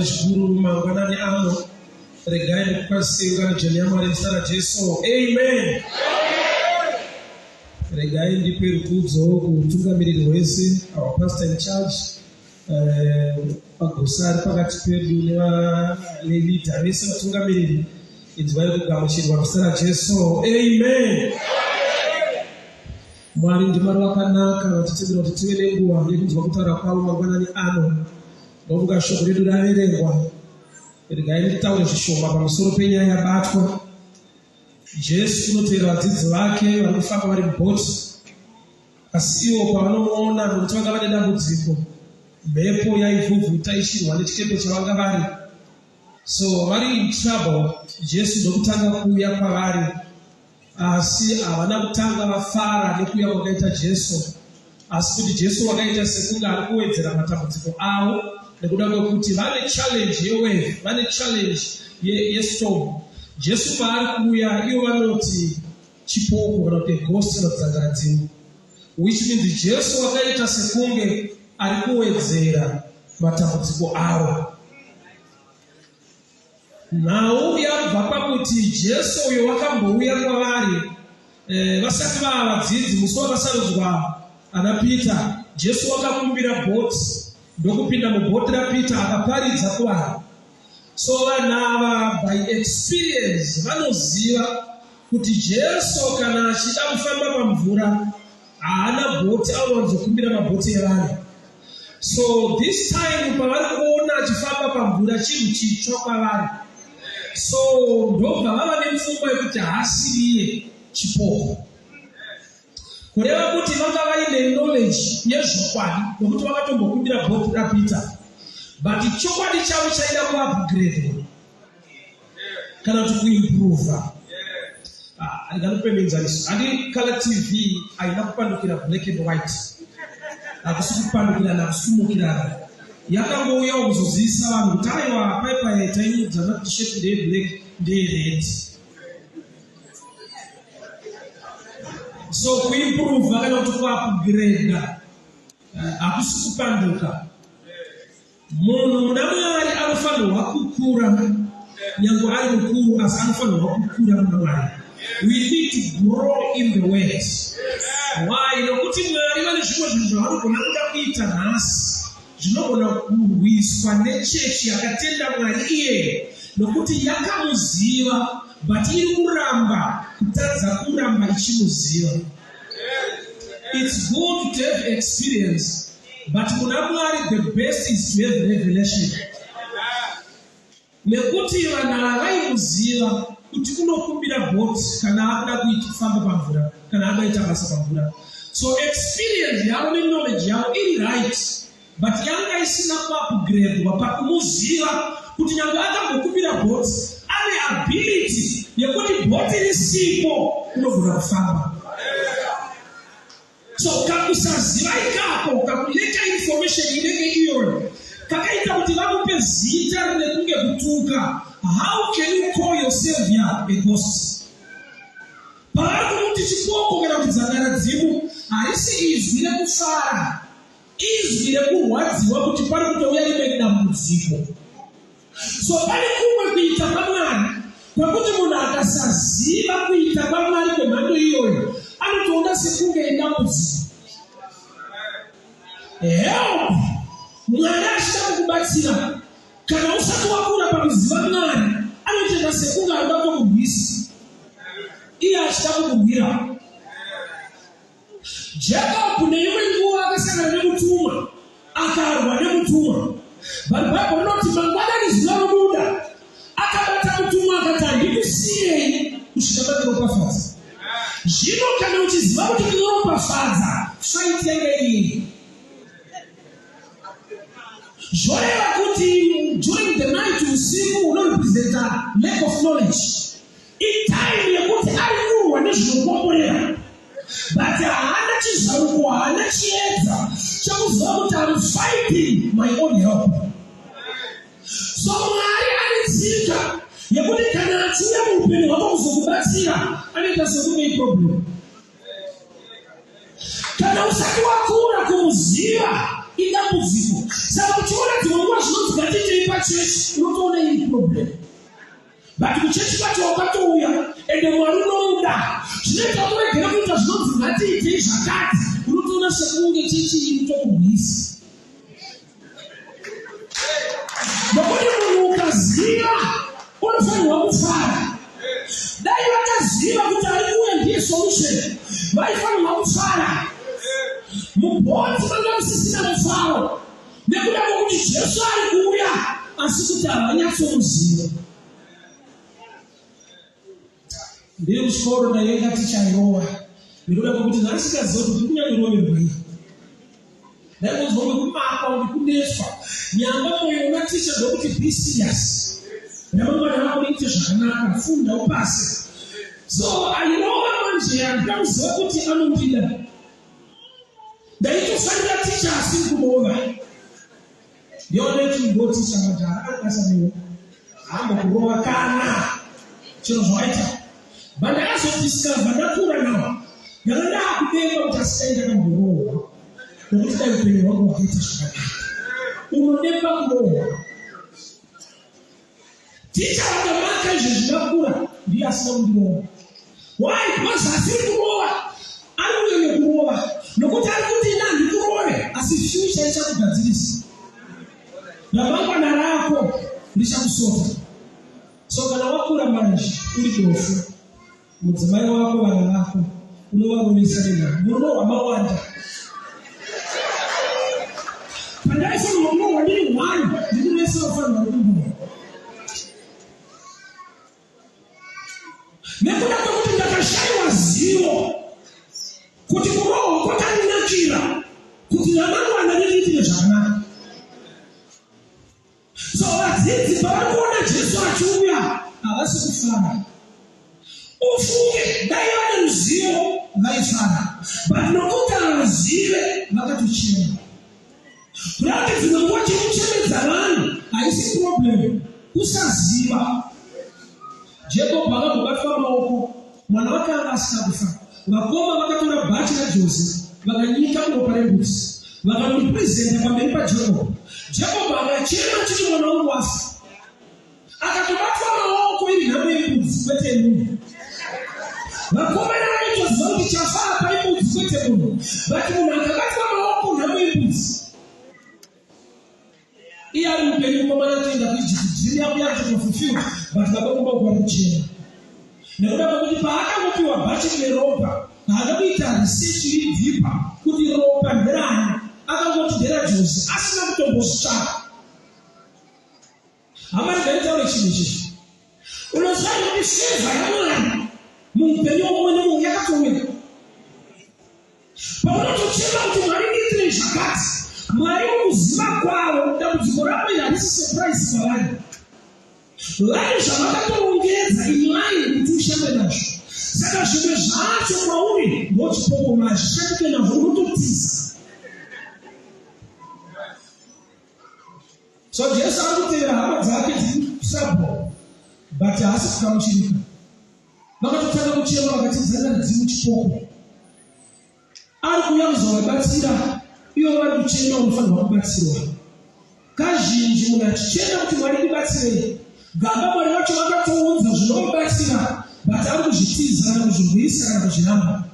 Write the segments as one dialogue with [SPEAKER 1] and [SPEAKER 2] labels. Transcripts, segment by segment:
[SPEAKER 1] Zvikuru mangwanani ano, regai ndikukwazisei ungano dzvene yaMwari muzita raJesu. Amen. Regai ndipe rukudzo kuutungamiriri hwese, our pastor in charge, eh, pagosa ari pakati pedu nevalida vese vatungamiriri, inzwai kugamuchirwa muzita raJesu. Amen. Mwari ndiMwari wakanaka, vatitendera kuti tive nenguva yekunzwa kutaura kwavo mangwanani ano. Ndofunga shoko redu raverengwa. Regai nditaure zvishoma pamusoro penyaya yabatwa. Jesu unotevera vadzidzi vake vari kufamba vari mubhoti, asi ivo pavanomuona, nokuti vanga vane dambudziko, mhepo yaivhuvhuta ichirwa nechikepe chavanga vari, so vari in trouble. Jesu ndokutanga kuuya kwavari. Asi havana kutanga vafara nekuuya kwakaita Jesu, asi kuti Jesu wakaita sekunge ari kuwedzera matambudziko avo nekuda kwekuti vane challenge yewave, vane challenge yestorm. Jesu paari kuuya, ivo vanoti chipoko kana kuti ghost kana kuti dzangaradzimu, which means Jesu wakaita sekunge ari kuwedzera matambudziko avo. Nhau yabva pakuti Jesu uyo wakambouya kwavari eh, vasati vava vadzidzi, musi wakasarudzwa ana Peter, Jesu wakakumbira bhoti ndokupinda mubhoti raPeter akaparidza kuvanhu. So vanhu ava by experience vanoziva kuti Jesu kana achida kufamba pamvura haana bhoti, anowanzokumbira mabhoti evanhu. So this time pavari kuona achifamba pamvura chinhu chitsva kwavari, so ndobva vava nepfungwa yekuti haasiriye chipoko, kureva kuti vanga vaine knowledge yezvokwadi nokuti vakatombokumbira bhoti raPeter, but chokwadi chavo chaida kuupgradwa kana kuti kuimprova. Handingakupe muenzaniso, handi color TV haina kupandukira black and white, hakusi kupandukirana, hakusi kumukirana, yakangouyawo kuzozivisa vanhu kuti aiwa, paipai taiudzana kuti shirt ndeye black, ndeye red. So kuimprova kana kuti kuupgrada hakusi kupanduka. Munhu muna Mwari anofanirwa kukura, nyange ari mukuru, asi anofanirwa kukura muna Mwari. We need to grow in the word. Why? Nokuti Mwari vane zvimwe zvinhu zvavanogona kuda kuita nhasi zvinogona kurwiswa nechechi yakatenda Mwari iyeye, nokuti yakamuziva but iri kuramba kutadza kuramba ichimuziva. It's good to have experience, but muna Mwari the best is to have revelation. Nekuti vanhu ava vaimuziva kuti unokumbira bhoti kana akuda kuita kufamba pamvura, kana akuda basa pamvura. So experience yavo neknowledge yavo iri right, but yanga isina kuupgradwa pakumuziva kuti nyange akambokumbira bhoti, ane ability yekuti bhoti risipo unogona kufamba. So kakusaziva ikako, kakulacka information inenge iyoyo, kakaita kuti vamupe zita rine kunge kutuka. How can you call your savior a ghost? Pavari kumuti chipoko kana kuti dzangaradzimu, harisi izwi rekufara, izwi rekurwadziwa kuti pari kutouya rimwe dambudziko. So pane kumwe kuita kwaMwari kwekuti munhu akasaziva kuita kwaMwari kwemhando iyoyo, anotoona sekunge idambudziko. Help Mwari achida kukubatsira, kana usati wakura pakuziva Mwari, anotoita sekunge anoda kukurwisa iye achida kukurwira. Jacob neimwe nguva akasangana nemutumwa, akarwa nemutumwa, but Bible rinoti mangwanani zuva robuda, akabata mutumwa akati, "Handikusiyei kusvika mandiropafadza." Zvino kana uchiziva kuti ndinoropafadza, fight yanga iri, zvoreva kuti during the night, usiku unorepresenta lack of knowledge, itime yekuti ari kurwa nezvinokomborera, but haana chizaruko, haana chiedza chekuziva kuti am fighting my own help. So Mwari ane tsika yekuti kana achiuya muupenyu hwako kuzokubatsira, anoita sekunge iproblem. Kana usati wakura kumuziva, idambudziko. Saka uchiona dzimwe nguva zvinonzi ngatiitei. pachechi unotoona iri problem. But kuchechi kwacho wakatouya ende Mwari unomuda. Zvinoita kuti uregere kuita zvinonzi ngatiitei zvakati. Unotoona sekunge chechi iri tokurwisa. Nokuti munhu ukaziva unofanirwa kufara. Dai vakaziva kuti ari kuuya ndiye solution, vaifanirwa kufara. Mubhoti manga musisina mufaro nekuda kwokuti Jesu ari kuuya, asi kuti havanyatsomuziva. Ndiri kuchikoro ndaienga tichairova nekuda kwekuti ndaisingaziva kuti ndikunyanyoroverwa iyi. Ndaingonzwa kunge kumakwa kunge kunetswa. Nyamba moyo una ticha ndokuti be serious. Ramangwana rako riite zvakanaka, funda upase. So airova manje handina kuziva kuti anondida. Ndaitofarira ticha asiri kurova. Ndioneti ngoticha majara ari basa newe. Haambokurova kana chero zvawaita. But ndakazodiscover ndakura now. Ndanga ndakudenga kuti asi dai ndakamborohwa. Nokuti dai upenyu hwangu hwakaita zvakanaka. Unodemba kurohwa. Ticha vakamaka izvezvi ndakura ndiye asina kundirova. Why? Because asiri kurova. Ari kunyanya kurova. Nokuti ari kuti ini handikurove asi future ichakugadzirisa. Ramangwana rako richakusota. So kana wakura manje uri dofo, mudzimai wako, vana vako unovarovesa nenhamo. Murume wamawanda. Pandaifanirwa kurohwa ndiri one, ndikuresa vafanirwa kumboa. Nekuda kwekuti ndakashaiwa zivo kuti kurohwa kwakandinakira kuti ramangwana ririitire zvakanaka. So vadzidzi pavari kuona Jesu achiuya havasi kufara. Ufunge dai vane ruzivo vaifara, but nokuti havazive vakatochema. Kureva kuti dzimwe nguva chekuchemedza vanhu haisi problem, kusaziva. Jacob akambobatwa maoko, mwana wake anga asina kufa. Vakoma vakatora bhachi raJose vakanyika muropa rembudzi vakanomupresenta pamberi paJacob. Jacob akachema achiti mwana wangu wafa. Akatobatwa maoko iri nhamo yembudzi kwete yemunhu. Vakomana vaitoziva kuti chafa apa imbudzi kwete munhu, but munhu akabatwa maoko nhamo yembudzi. Iye ari mupenyu mukomana atoenda kuEgypt, dream yako yakutoto fulfilled, but baba kumba uko vari kuchema nekuda kwekuti paakangopiwa bhachi rine ropa haana kuita research iri deeper kuti ropa nderani, akangoti nderaJose asina kutombozvitsvaka. Hama ndingaitaure chinhu ichi. Unoziva here kuti favour yaMwari muupenyu womumwe nemumwe yakatouya. Paunotochema kuti Mwari ndiitirei zvakati, Mwari mukuziva kwavo dambudziko rako iri harisi surprise kwavari. Vane zvavakatorongedza in line kuti ushande nazvo. Saka zvimwe zvacho kwauri ndochipokoma hazvishandike nazvo unototiza. So Jesu ari kutevera hama dzake dziri trouble but haasi kugamuchirika. Vakatotanga kuchema vakati dzanga dzimu chipoko. Ari kuuya kuzovabatsira ivo vari kuchema unofanirwa kubatsirwa. Kazhinji munhu achichema kuti Mwari ndibatsirei, gamba Mwari vacho vakatounza zvinomubatsira but ari kuzvitiza kana kuzvirwisa kana kuzviramba.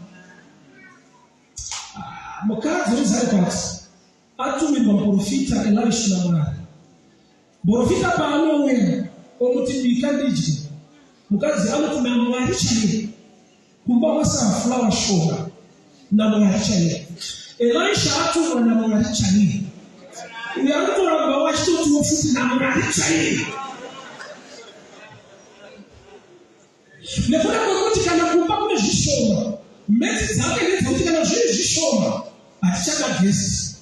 [SPEAKER 1] Ah, mukadzi wemuZarepati Atumirwa muporofita Elisha naMwari. Muporofita paanouya omuti bika ndidye, mukadzi anoti naMwari chaiye. Kumba kwasara flour shoma naMwari chaiye. Elisha atumwa naMwari chaiye. Uyo anotorambawo achitotiwo futi naMwari chaiye. Nekuda kwekuti kana kumba kune zvishoma, metsi dzake ndedzekuti kana zviri zvishoma hatichada guest.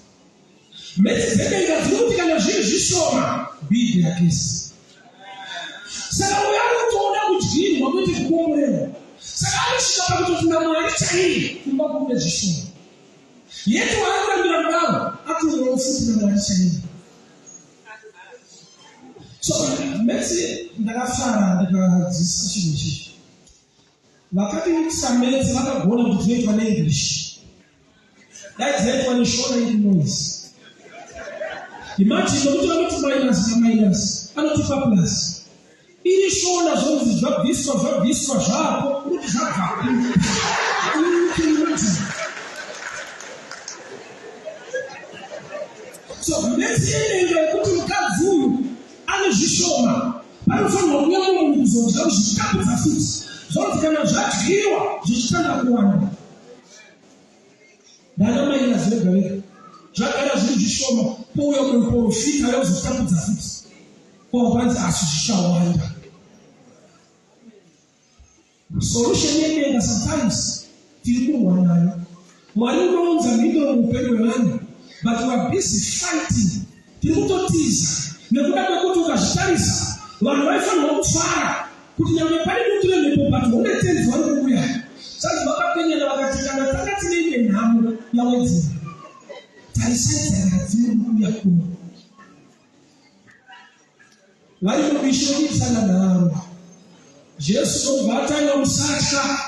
[SPEAKER 1] Metsi dzedenga dziri kuti kana zviri zvishoma be their guest. Saka uyo ari kutoona kudyirwa kwete kukomborerwa. Saka anosvika pakutoti naMwari chaiye kumba kune zvishoma. Yeti waari kurambira kudaro atorwawo futi naMwari chaiye. So metsi ndakafara ndikadzisa chinhu ichichi. Vakatiitisa metsi vakagona kuti dzinoitwa neEnglish. Dai dzaitwa neShona iri noise. Imagine nokuti vanoti minus naminus anotipa plus. Iri shona zvonzi zvabviswa zvabviswa zvapo kuti zvabvapi. You can imagine. So mhezi yenenga yekuti mukadzi uyu ane zvishoma panofanirwa kuuya mumwe munhu kuzodya kuzvitapudza futi zvonzi kana zvadyiwa zvichitanga kuwanda. Ndana mai nazi vega vega zvagara zviri zvishoma pouya muprofita yozotapudza futi kwavanzi asi zvichawanda. Solution yedenga sometimes tiri kurwa nayo. Mwari unounza mhinduro muupenyu hwevanhu but we are busy fighting. Tiri kutotiza nekuda kwekuti ukazvitarisa vanhu vaifanirwa kufara kuti nyangwe pane dutu remhepo but hone tenzi vari kuuya. Sanzi vakapenyana vakati kana tanga tine imwe nhamo yawedzera tarisai dzarara dziri kuuya kuno. Vari mubishi rokuitisana nharo. Jesu ndokubva atanga musatya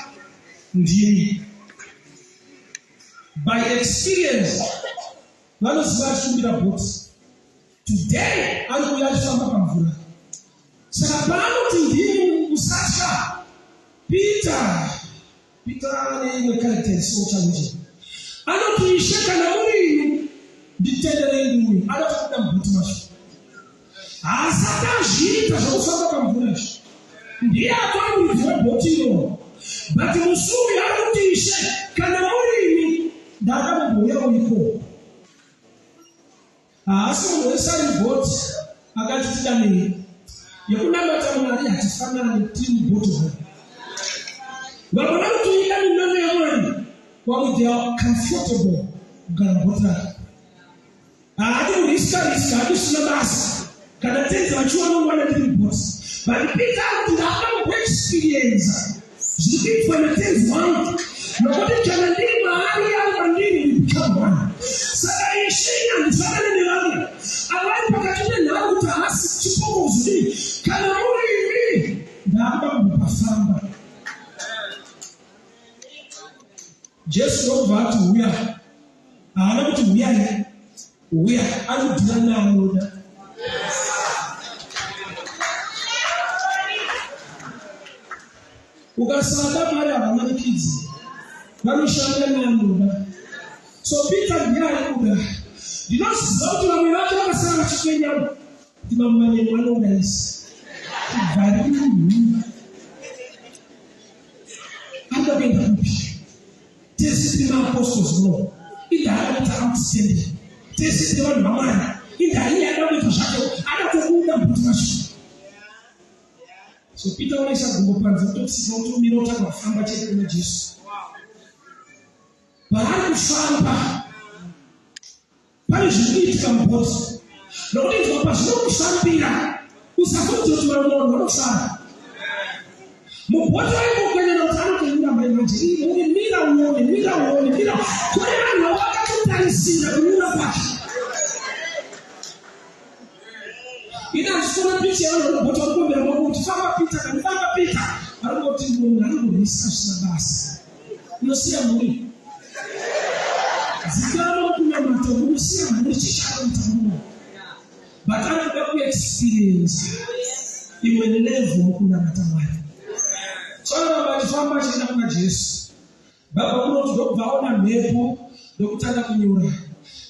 [SPEAKER 1] ndini. By experience vanoziva achikumbira bhoti. Today ari kuuya achifamba pamvura. Saka paanoti ndini musatya, Peter Peter ane imwe character is so challenging. Anoti ishe kana muri imi nditenderei ndiuye. Anotobuda mubhuti macho. Haasati azviita zvekufamba pamvura izvi. Ndiye atori muridzi webhoti iroro. But musi uyu ari kuti ishe kana muri imi ndakamumbouyawo ikoko. Haasi munhu wese ari mubhoti akati tidanei. Yekunamata Mwari hatifanani tiri mubhoti hwani. Vamwe vanotoida minana yaMwari vamwe they are comfortable kugara mubhoti rake. Haadi kuriska riska haadi zvisina basa. Kana tenzi vachiwana unowana ndiri mubhoti. But Peter anoti ndakuda kumboexperienza zviri kuitwa natenzi wangu nokuti kana ndiri maari ari mandiri we become one. Saka ishe ini handifanane nevamwe avari pakati penharo kuti haasi chipoko kuzodii. Kana muri imi ndakuda kumbopafamba. Jesu ndokubva ati huya. Haana kuti huyai, huya ari kudhira neanoda. Ukasada Mwari havamanikidzi, vanoshanda neanoda. So Peter ndiye ari kuda. Ndinoziva kuti vamwe vake vakasara vachikwenyana kuti mamwe manyengo anourayisa. Kubva rini? Anoda kuenda kupi? Tese tiri maapostles muno. Indaa ada kuita outstanding. Tese tiri vanhu vaMwari. Indaa iye ada kuita zvake. Ada kubuda mbuti macho. So Peter unoisa gumbo panze utotsika utomira utanga kufamba chete kuna Jesu. Paari kufamba Pane zviri kuitika mubhoti. Nokuti inzwa pazvinokufambira, usafungidzira kuti vamwe vanhu vanofara. Mubhoti vaingokwenyana kuti anotonyura mai manje. Uri mira uone, mira uone, mira. Kune vanhu vakatotarisira kunyura kwake. Ini handisi kuona picha yevanhu vari mubhoti vari kuombera maoko kuti famba Peter kani famba Peter. Vari kungoti munhu anongorwisa zvisina basa. Unosiya mhuri. Dzikama mukunamata unosiya mhuri chichakuita muno. But anoda kuexperience imwe level mukunamata Mwari. So anoramba achifamba achienda kuna Jesu. Baba unoti ndokubva aona mhepo ndokutanga kunyura.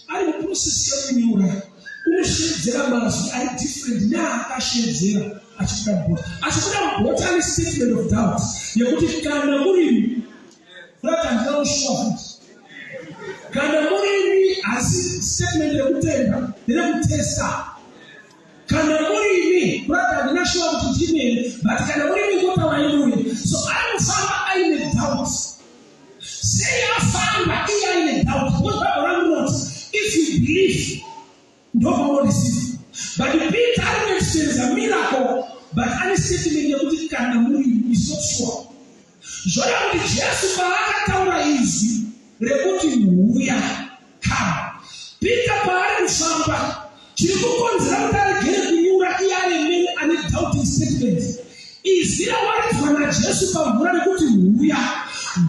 [SPEAKER 1] Ari muprocess yekunyura unoshevedzera mazwi ari different neaakashevedzera achibuda mubhoti. Achibuda mubhoti ane statement of doubt yekuti kana murimi kurati handina kushuwa futi. Kana murimi asi statement rekutenda nderekutesta. Kana murimi kurati handina shuwa kuti ndimi here but kana murimi ngotaurai muye. So ari kufamba aine doubt. Sei afamba iye aine doubt? Because Bible rangu rinoti if you believe ndopaunoreceive. But Peter ari kuexperiencer miracle but ane statement yekuti kana murimi is not sure. Zvoreva kuti Jesu paakataura izwi rekuti huya, come, Peter paari kufamba, chiri kukonzera kuti aregere kunyura iye ari amene ane doubting statement. Izwi rawaridzwa naJesu pamvura rekuti huya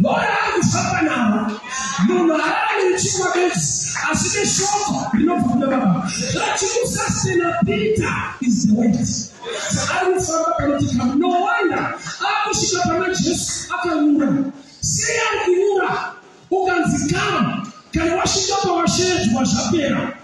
[SPEAKER 1] ndoraari kufamba naro. Munhu haararami nechingwa bedzi, asi neshoko rinobva kuna Baba. Zvachikusastena Peter is the word. Saka ari kufamba panoti come. No wonder akusvika pana Jesu akanyura. Sei ari kunyura? Ukanzi come, kana wasvika pawashedzwa zvapera.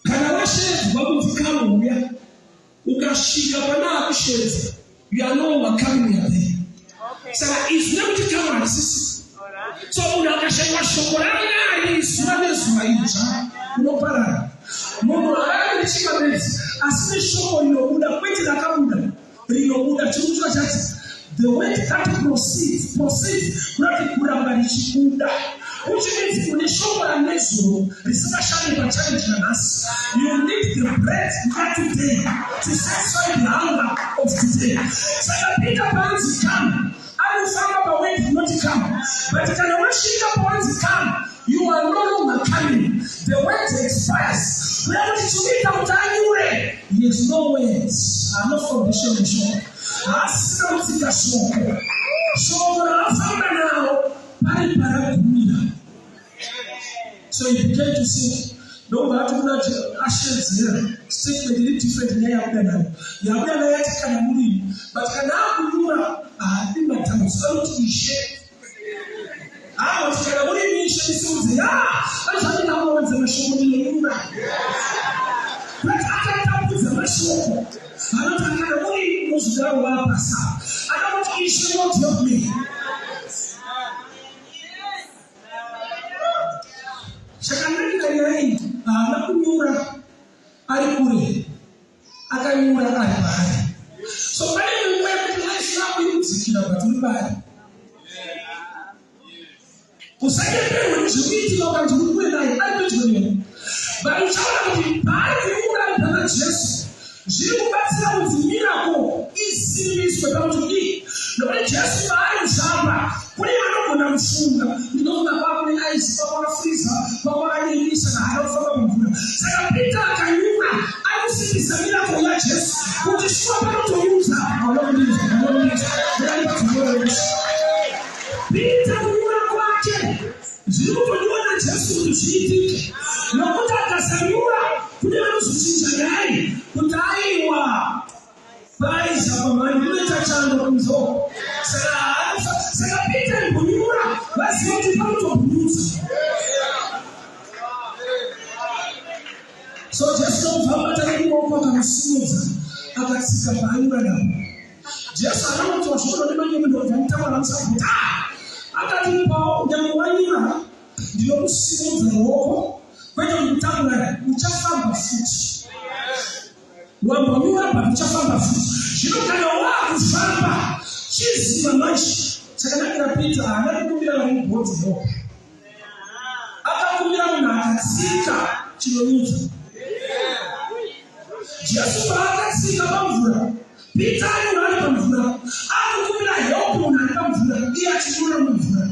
[SPEAKER 1] Kana washeedzwa kunzi come huya, ukasvika pana akusheedza, you are no longer coming, you are there. Saka izwi rekuti come harisisi. So munhu akashaiwa shoko raMwari zuva nezuva idzva, unoparara. Munhu haararami nechingwa bedzi, asi neshoko rinobuda, kwete rakabuda, rinobuda. Tiri kutora chati the word that proceeds, proceeds kurati kuramba richibuda, which means une shoko ranezuro risingashande pachallenge nanhasi. You need the bread not today to satisfy the hunger of today. Saka Peter paanzi come, ari kufamba paword rinoti come, but kana wasvika pawanzi come, you are no longer coming. The word expires. Kuda kuti chikuita kuti anyure, he has no words, haana foundation yeshoko, haasisina kutsika shoko. Shoko raafamba naro pari paragumira. So he began to sink. Ndobva ati kuna ashedzera statement iri different neya yabuda nayo. Yabuda nayo yati kana murimi, but kana akunyura haadi matambudziko, anoti Ishe. Anoti kana murimi Ishe ndisimudze. Ya, anozvati ndakawanza mashoko ndinonyura. But akatambudza mashoko. Anoti kana murimi muzvidaro wapasa. Anoti Ishe, Lord help me. Chakanakira nyaya iyi, haana kunyura ari kure, akanyura ari paari. So pane nguva yekuti life yako iri kudzikira, but uri paari. Usanyeperwe nezvekuitika ukanzi uri kure naye, ari pedyo newe. But uchaona kuti paari kunyura ari pana Jesu, zviri kubatsira kunzi miracle isimbiswe pakuti kudii, nokuti Jesu paari kufamba kune vanogona kufunga ndinofunga kwakune aisi, kwakwakafriza, kwakwakadini, saka haana kufamba mumvura. Saka Peter akanyura ari kusimbisa miracle yaJesu kuti shuwa panotoyuza. Peter kunyura kwake zviri kutodiwa naJesu kuti zviitike, nokuti akasanyura kune vanozochinja nyaya kuti aiwa, paisa pamhani kunoita chando kunzo. Saka Peter kunyura vaziva kuti panotobhurutsa. So Jesu nokubva abata neruoko akamusimudza, akatsika paanyura napo. Jesu haana kuti wazviona nemanyemwe ndobva mutaura musabhuta. Akati pao nyangwe wanyura, ndinokusimudza ruoko, kwete kukutambura, uchafamba futi. Wambonyura but uchafamba futi. Zvino kana wakufamba, chiziva manje chakanakira Peter, haana kukumbira vari mubhodhi help. Akakumbira munhu akatsika chinonyudza. Jesu paakatsika pamvura, Peter anyura ari pamvura, akukumbira help munhu ari pamvura, iye achinyura mumvura.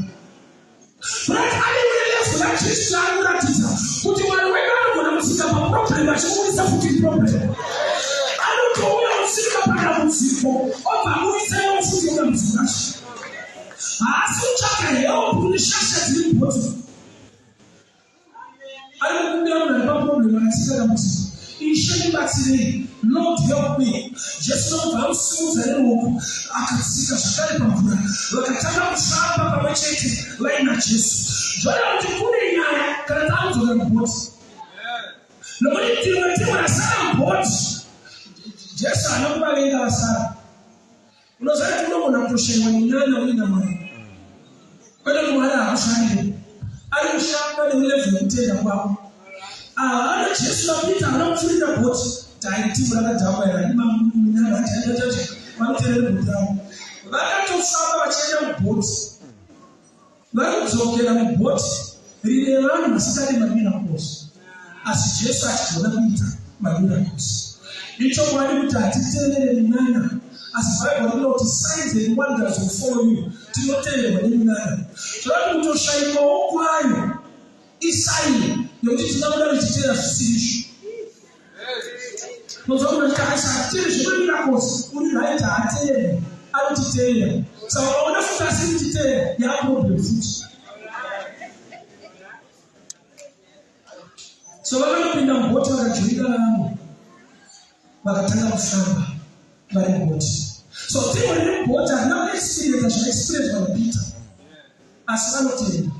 [SPEAKER 1] But ane level yaJesu yaari kuratidza kuti Mwari wedu anogona kutsika paproblem achimuudisa futi problem. Anotouya kutsika padambudziko obva aburitsa iwo futi mudambudziko racho. Haasi kutsvaka help kune shasha dziri mubhotoro. Ari kukumbira munhu ari paproblem akatsika dambudziko. Ishe ndibatsirei, Lord help me. Jesu nokubva amusimudza neruoko, akatsika zvakare pamvura. Vakatanga kufamba pamwe chete vaina Jesu. Zvoreva kuti kune nyaya kana taakudzokera mubhoti, nokuti timwe timwe rasara mubhoti. Jesu haana kuvavenga vasara. Unoziva kuti unogona kutoshaiwa nenyanya uina Mwari. Kwete kuti Mwari haakushandire, ari kushanda nelevel yekutenda kwako. Haana Jesu naPeter haana kupfurira bhoti taitimu rakadhakwa ira imamunyama chachachacha vanoterere bhoti ravo. Vakatofamba vachienda mubhoti, vari kudzokera mubhoti rine vanhu vasingadi mamiracles, asi Jesu achigona kuita mamiracles. Ichokwadi kuti hatiteerere minana, asi Bhaibheri rinoti signs and wonders will follow you. Tinoteererwa neminana. Zvava kutoshayikwawo kwayo isign yekuti tingabuda tichiteera zvisiri izvo. Unonzwa munhu achiti haisatiri zvemamiracles, uri right haatendi, anotitenda. Saka ukaona futi asiri kutitenda, yaproblem futi. So vakanopinda mubhoti vakajoina vamwe vakatanga kufamba vari mubhoti. So team riri mubhoti harina kuexperiensa zvakaexperiencwa naPeter, asi vanotenda.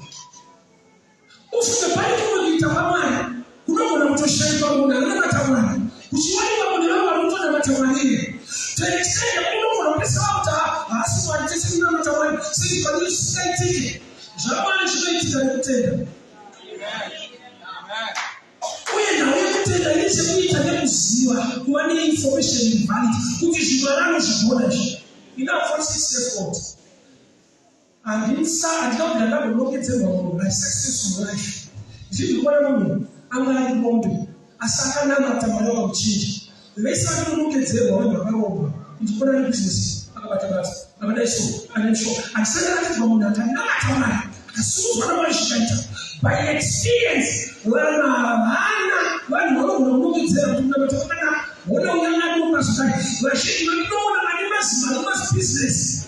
[SPEAKER 1] Ufunge pane kumwe kuita kwaMwari kunogona kutoshaikwa munhu anonamata Mwari kuchiwanikwa mune vamwe vari kutonamata Mwari iye. To an extent yekuti unogona kupesera kuti haasi Mwari tese tinonamata Mwari sei pane zvisingaitike. ZvaMwari zvinoitika nekutenda. Uye nhau yekutenda ine chekuita nekuziva, kuva neinformation iri valid kuti zvimwari anozvigona izvi. Ini am 46 years old. Handisa handina kubvira ndambonongedzerwa munhu ari successful mulife. Ndichiri kuona munhu anga ari rombe asi akanamata Mwari vakamuchinja. Vese vakanonongedzerwa vanhu vakaromba kuti kona ane business akabata bata akadai so akadai so. Handisati ndaratidzwa munhu akanamata Mwari akasimudzwa naMwari zvikaita. By experience vanhu havana vanhu vanogona kunongedzera kuti kunamata kwakanaka. Hona uya anomba zvakare. Vazhinji vandinoona vane mazimari mazibusiness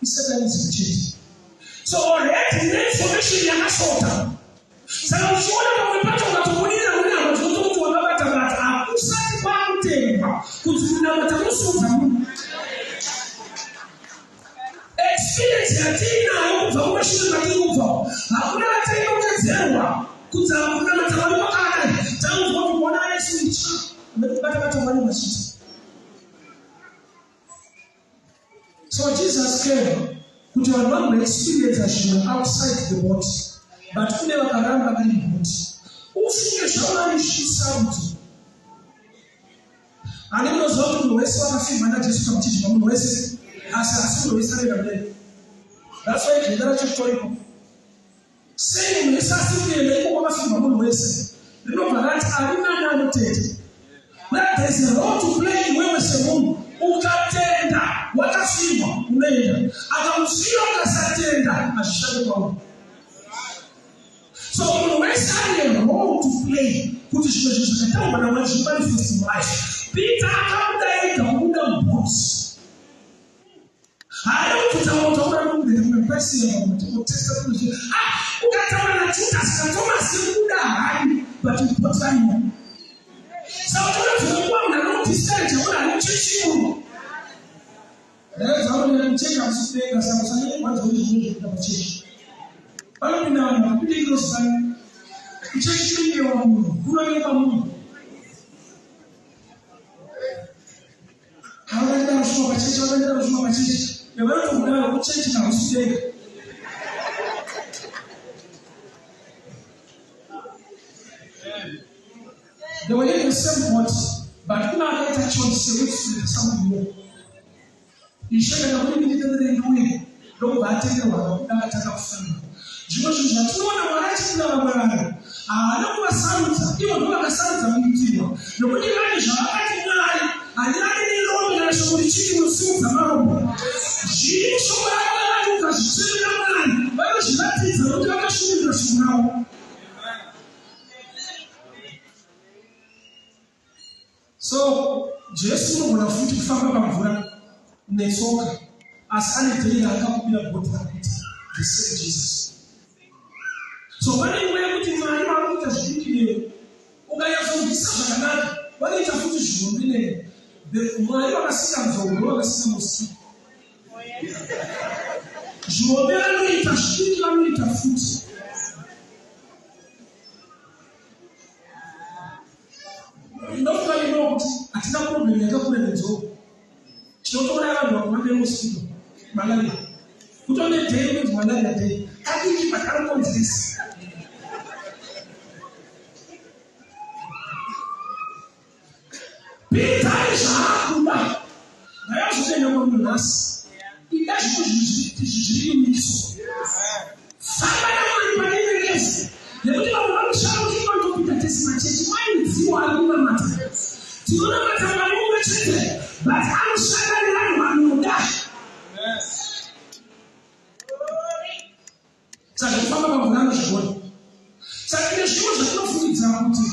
[SPEAKER 1] isatanism chete so already ndine information yakashota saka uchiona pamwe pacho ukatobudirira munama tinotokuti wakabata bata hakusati kwakutendwa kuti kunamata kunosimudza munhu experience yatiinayo kubva kumashure kwatiri kubva hakuna vatainongedzerwa kuti kunamata mwari kwakadai taunzwa kuti kuona anesuicha nekubata bata mwari machita So Jesus came kuti vanhu vamboexperiensa zvimwe outside the boat but kune vakaramba vari muboat. Ufunge zvaMwari zvichisarudzo. Ani munoziva kuti munhu wese wakafirwa naJesu pamuchinjikwa munhu wese asi asi munhu wese anoenda kudenga. That's why jenda racho ritoriko. Sei munhu wese asiri kuenda ikoko kwakafirwa munhu wese? Rinobva rati ari nani anotenda. But there is a role to play iwewe semunhu. Ukatenda wakafirwa unoenda. Akamusiya ukasatenda hazvishande kwauri. So munhu wese ane role to play kuti zvimwe zvinhu zvakataurwa naMwari zvimanifest mulife. Peter akabuda ega kubuda muboots. Haana kutaura taura nomubereki wepasiya kuti kutesta kuti ah ukataura naJudas naThomas kuda hani but but varimo. Saka unoona kuwa munhu anodiscourage munhu ane chechi munhu. Ndaedza kuti muchechi hamusi kudenga saka usanyanye kuwanza kuti zvimwe zvekuita pachechi. Panopinda vanhu vakapinda ingirozi pano. Kuchechi kunonyewa munhu, kunonyepa munhu. Havakaenda kusvika pachechi, vakaenda kusvika pachechi. Yavanotokudaro kuchechi kahusi denga. They were in the same boat, but kuna akaita choice yekuti something more. Ishe kana kuri nditendere ndiuye ndokubva atenderwa akabuda akatanga kufamba. Zvimwe zvinhu zvatinoona Mwari achiitira vamwe vanhu haana kuvasarudza, ivo ndivo vakasarudza kuitirwa nokuti vane zvavakati Mwari handirani nerombe kana shoko richiti unosimudza marombo. Zviri mushoko rako vakati ukazvichemera Mwari vanozviratidza nokuti vakashumirira shoko ravo. So Jesu unogona futi kufamba pamvura netsoka asi ane dhei raakakubira bhoti raPeter the same Jesus. So pane nguva yekuti Mwari vari kuita zvidiki newe ukanyatsonzwisisa zvakanaka vanoita futi zvihombe newe. Mwari vakasika nzou ndovakasika mosquito. Zvihombe vanoita zvidiki vanoita futi. Ndofunga you know kuti hatina problem yakakura nenzou. Tinotouraya vanhu vakawanda nemosquito, malaria. Kutone day inonzi malaria day. Kadiki but kanokonzeresa. Pitai zvaakuda. Ndakazotenda munhu nhasi. Ida zvimwe zvinhu zviri uniso. Famba naMwari pane imwe level yekuti vamwe vanoshaya kuti vanotopinda tese machechi maidziwo ari kunamata. Tinonamata Mwari mumwe chete but anoshanda nevanhu vanoda. Saka kufamba pamvura anozvigona. Saka tine zvimwe zvatinofungidzira kuti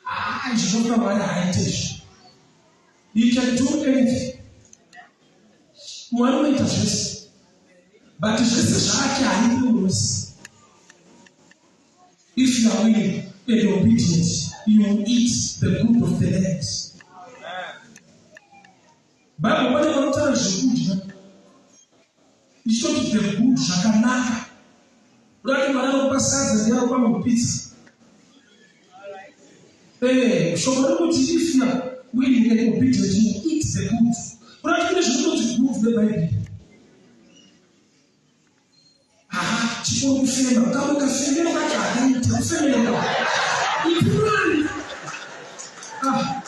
[SPEAKER 1] ah, izvi Ndinofunga Mwari haaite izvi. He can do anything. Mwari unoita zvese. But zvese zvake haidi munhu wese. If you are willing and obedient, you will eat the good of the land. Bible pane panotaura zvekudya. Ichitoti the good zvakanaka. Urati mwana anokupa sadza ndiye anokupa mapizza. Eh, shoko rekuti if you are willing and obedient, you eat the good. Urati kune zvekuti good veBhaibheri. Aha, chikuru kufema, kamwe kafemero kacho hakaite kufemereka. Ipurani. Ah.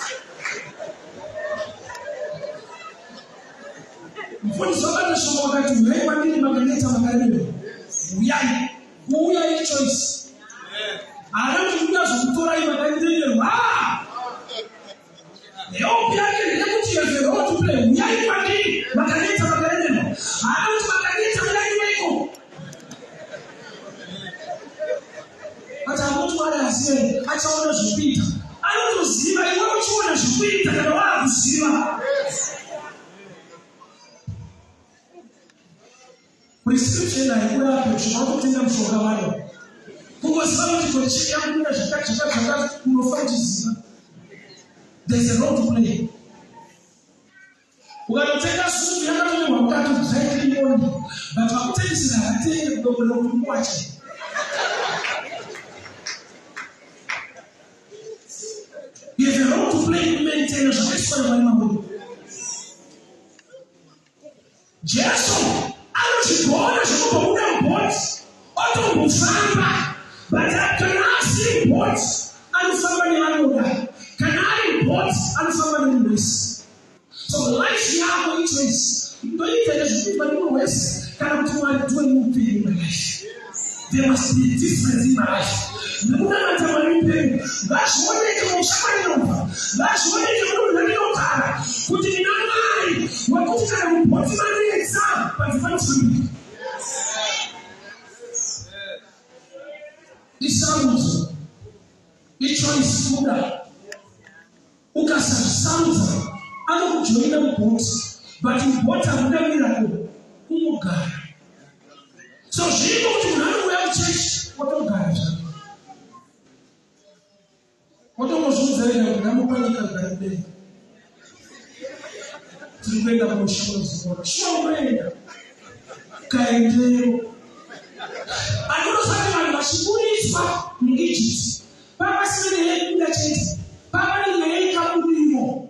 [SPEAKER 1] Mufundisi vabata shoko vakati huyai kwandiri makaneta makaremerwa. Huyai. Kuuya ichoice. Haana kuti ndingazokutorai makaremerwa. Ah! Help yake ndeyekuti you have a role to play. Huyai kwandiri makaneta makaremerwa. Haana kuti makaneta mudaniweiko. But hakuti Mwari azive achaona zvekuita. Anotoziva iwe uchiona zvekuita kana waakuziva. Prescription haikurape kusvika watotenga mushonga wayo. Kungoziva kuti condition yangu ina zvakati zvakati zvakati unofa uchiziva. There's a role to play. Ukatotenga sutu yakatonyorwa mukati kuti dry clean only but vakutengesera havatenge kudongorera kuti muwache. You have a role to play kumaintaina zvakaiswa naMwari mauri. Jesu anozvigona zvekubva buda mubhoti otombofamba but kana asiri mubhoti anofamba nevanoda kana ari mubhoti anofamba nemunhu wese so life yako ichoice ndoita nezvikuitwa nemunhu wese kana kuti Mwari do a new thing in my life. There must be a difference in my life. Nekunamata Mwari mupenyu ngazvioneke musha kwandinobva ngazvioneke munhu ndandinogara kuti ndina Mwari wekuti kana mubhoti manetsa panze panofambika. Isarudzo, ichoice kuda. Ukasazvisarudza anokujoina mubhoti but mubhoti hamuna miracle kungogara. So zviriko kuti munhu anouya kuchechi otogara zvake. Otongozviudza ega kuti ndamupa nyika kugara kudenga. Tiri kuenda kumusha kunozorora. Shuwa unoenda. Kaendeyo. Andinozati vanhu vachiburitswa muEgypt Pava pasina nyaya yekubuda chete, pava nenyaya yekabudiriro.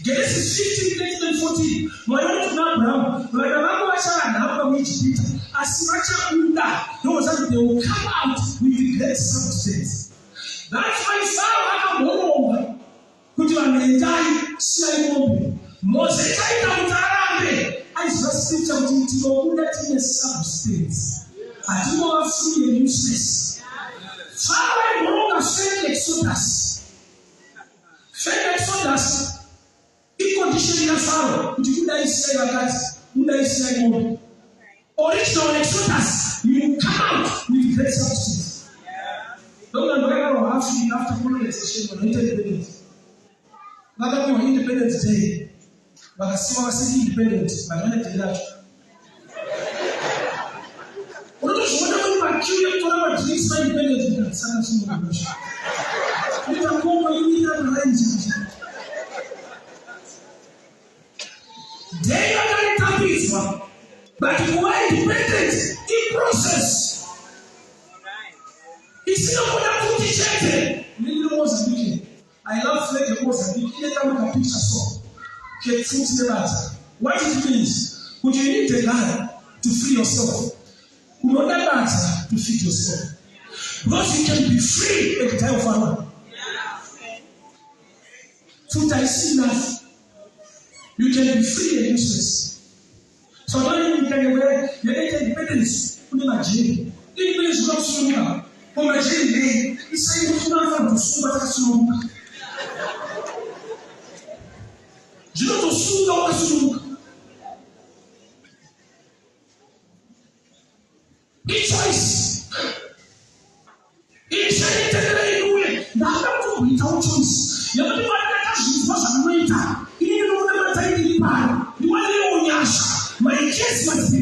[SPEAKER 1] Genesis 15, 13 and 14, Mwari vanoti kuna Abrahamu, vana vako vachava nhapwa muIjipita, asi vachabuda. Ndozvati they will come out with great substance. That's why Farao akamboronga kuti vanhu endai siyai mombe. Mose chaita kuti arambe aiziva scripture kuti tinobuda tine substance. Hatingova free and useless. Farao aimboronga fake exodus. Fake exodus icondition yaFaro kuti budai siyai vakadzi, budai siyai mombe. Original exodus, you will come out with great substance. Ndokuti vanhu vakarohwa Africa after colonization vanoita independence. Vakapiwa independence day vakasiwa vasiri independent but vane day racho. Unotozviona kuti makiu ekutora madrinks maindependent ndikasana chinhu. Kuita ngoma imirira maraini. Day vakaritambidzwa but kuva independent iprocess isina kuda kuti chete. Ndiri Mozambique. I love flag yeMozambique ine kamwe kapicture so kepfuti nebadza. What it means kuti you need a gun to free yourself. Unoda badza to feed yourself. Because you can be free and die of hunger. Pfuti haisi enough. You can be free and useless. So tone nyika yewe yakaita independence kune majeri. Independence kuda kusununguka. Ko majeri nei? Isai kuti unofanira kusungwa takasununguka. Zvinotosunga wakasununguka. Ichoice. Ishe itenderei uye ndakuda kutomboitawo choice.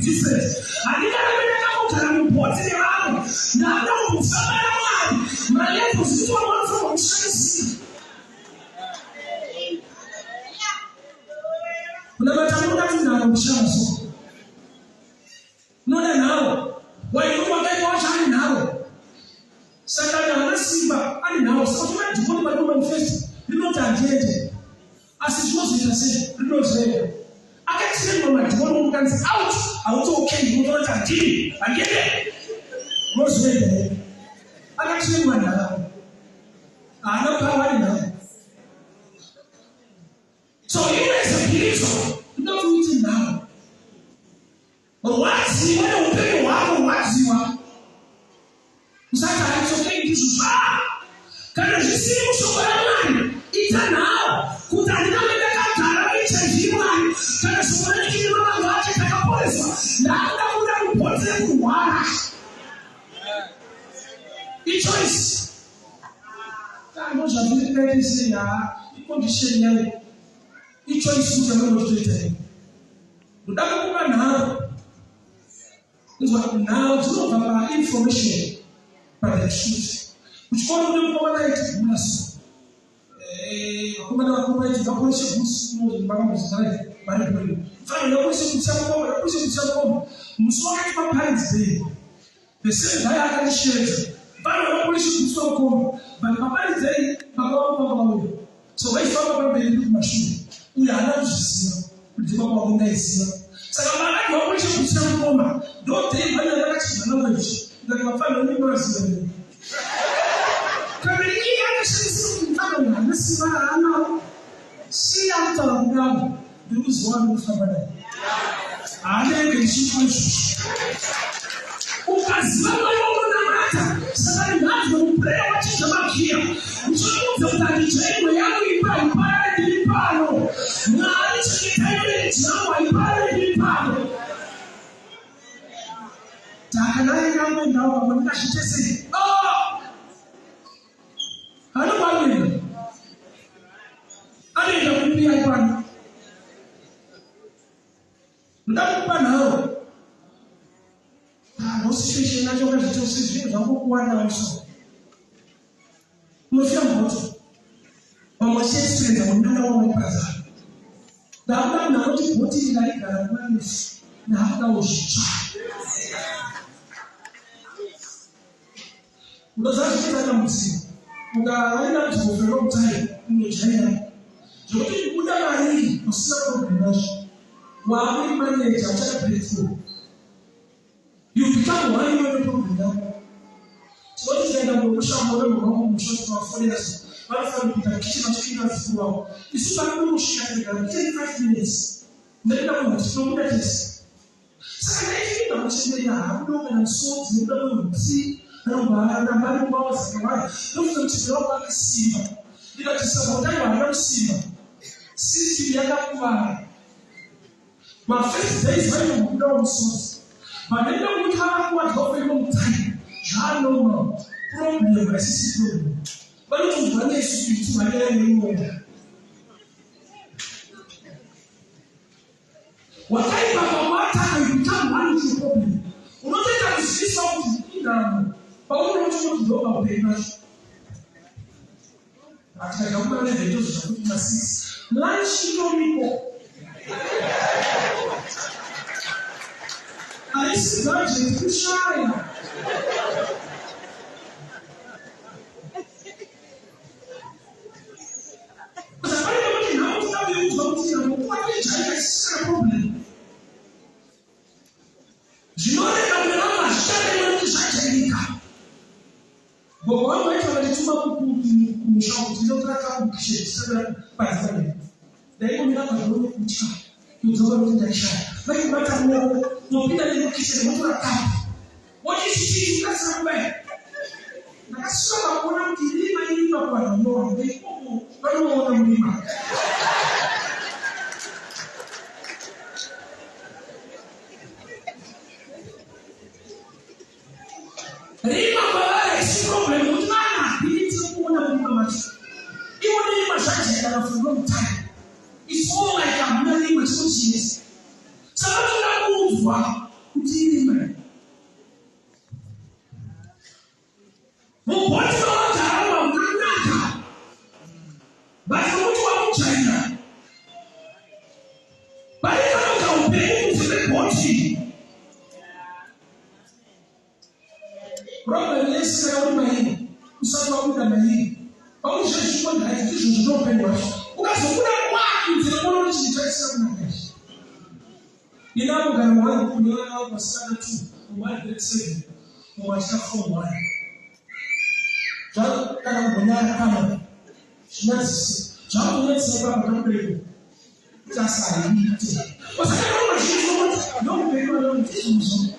[SPEAKER 1] different. Handingarambe ndakangogara mubhoti nevamwe. Ndakuda kumbofamba naMwari. Malevels ekuti vamwe vanofanirwa kushamisika. Kunamata kunoda tunharo kushama so. Unoda nharo. Wainoti wakaipa wacho ane nharo. Satani haana simba, ane nharo. Saka uchiona dhimoni parinomanifesta rinoti handiende. Asi zvinozoita sei? Rinozoenda. Akatiremwa madhimoni ukanzi out, hauti okay, unotora kuti handidi, handiende. Unozoenda here? Akatiremwa nharo. Haana power, ane nharo. So you as a believer, unoda kuti uite nharo. Rwadziwa neupenyu hwako, rwadziwa. Usati it's okay ndizvo zva. Kana zvisiri mushoko raMwari, ita nharo kuti handina kunge ndakagara neHIV Mwari. Kana shoko renyu rine mavanga ake takaporeswa, ndakuda kuda mubhoti rekurwara. Ichoice. Kana zvazviri ndingaite sei haa icondition yayo. Ichoice kuti amene toita here. Ndoda kukupa nharo. Inzwa, nharo dzinobva painformation, pathe truth. Kuchikoro kune mukomana aiti gula so. Vakomana vakuru vaiti vaporeshe boots, vakambozviziva vari bwino. Mfana vaporeshe boots yamukoma, vaporeshe boots yamukoma. Musi wakati paparents day, the same guy akandishevedza. Mfana vaporeshe boots yamukoma. But paparents day, baba vangu vanga vauya. So vaifamba pamberi ndiri kumashure. Uyo haana kuzviziva kuti baba vangu ndaiziva. Saka vakati vaporeshe boots yamukoma. Ndo day vana vakachinja language. Ndikati vapfana venyu munovaziva here? Kana iye akashandisa kuti mufana uyu haana simba raanaro, sei akutaura kudaro? Ndiri kuziva ndiri kufamba naye. Haanenge ndichiitwa izvozvo. Ukaziva Mwari waunonamata, saka nhanzwe muprayer wachinja magiya. Uchamuudza kuti handijairwe yangu imba haiparare ndiri pano. Mwari chengetai marriage yangu haiparare ndiri pano. Takanaye ndangoendawo pamwe ndingazviite sei? Ah! Haana kwaanoenda. Anoenda kupi aipano? Ndoda kukupa nharo. Ah, no situation yacho wakazviita sei zvinhu zvangokuwandawo so. Unofira mubhoti. Vamwe vachiexperienza munana wawaiparadza. Ndakuda munhu anoti bhoti iri ndaigara nguva refu. Ndakudawo zvitsva. Unoziva zvichiita dambudziko. Ukava nedambudziko for a long time, unojaira. Zvekuti kubuda mariri usina problem nazvo. Waakuri manager uchada breakthrough. You become one iwe neproblem yako. Tinoti tikaenda mumusha muone munhu wangu mumusha tinovafonera so. Vanofanira kupinda kitchen vachipinda vazukuru vavo. Isu patinongosvika tinogara 35 minutes. Ndaida kuti tinobuda tese. Saka ndaifinga kuchemberera hakudo kana misodzi nekuda kwehutsi ramba ari mumawasi akawanda. Ndofunga muchembera wangu akasimba. Ndikati saka kuti aiwa haana kusimba. System yakakuvara. Mafirst days vainombobudawo misodzi. But nekuda kwekuti vakakuwadzwa for a long time, zvanormal. Problem haisisi problem. Vanotonzwa nesu kuti manyaya neinoda. Wakaipa pamwataka you become one with your problem. Unotoita kuzivisa kuti inhamo. Paunoona kuti ndo paupenyu pacho. Hatikaga kuma 11 tozosvika kuti kuma 6. Lunch itoriko. Haisi budget kushaya. Saka pane kuti nhamo toda kuiudzwa kuti nhamo kuwatoijaira isisina problem. Zvinoreva kune vamwe hazvicharevi kuti zvajairika. Gogo vangu vaiti vakandituma kumusha kuti ndinotora kapu kitchen tisabira panze pamene. Ndaingomira padhoo nekutya kudzoka nokuti ndaishaya. Vaindibata ruoko mopinda nemukitchen motora kapu. Woti chichii ukasira kubaya. Ndakasvika pakuona kuti rima irima kuvanhu vanowana veikoko vanoona murima. Rima kwavari haisi problem nekuti vana ability yekuona murima macho. Ivo nerima zvajaira for long time. It's more like hamuna rima chinochiyesa. Saka vanoda kuudzwa. Mubhoti mawagara mamunanaka, but nokuti wakujaira pane kanoga upenyu kunze kwebhoti. Problem yese kana uri mairi usati wabuda mairi pakuti zvezvikondaiti ndizvo zvinoupenyu hwacho. Ukazobuda kwakunze kuona kuti chinhu chaisina kunaka izvi. Ini anogara wangu kune vana vangu vasikana two, mumwe ari grade seven, mumwe achita form one. Kana kumbonyara pano zvinyadzise zvakunetsesa ipapa kamubereko kuti asaiite. Wasaka vazhinji vanoti ndoupenyu vanoti ndizvozvo.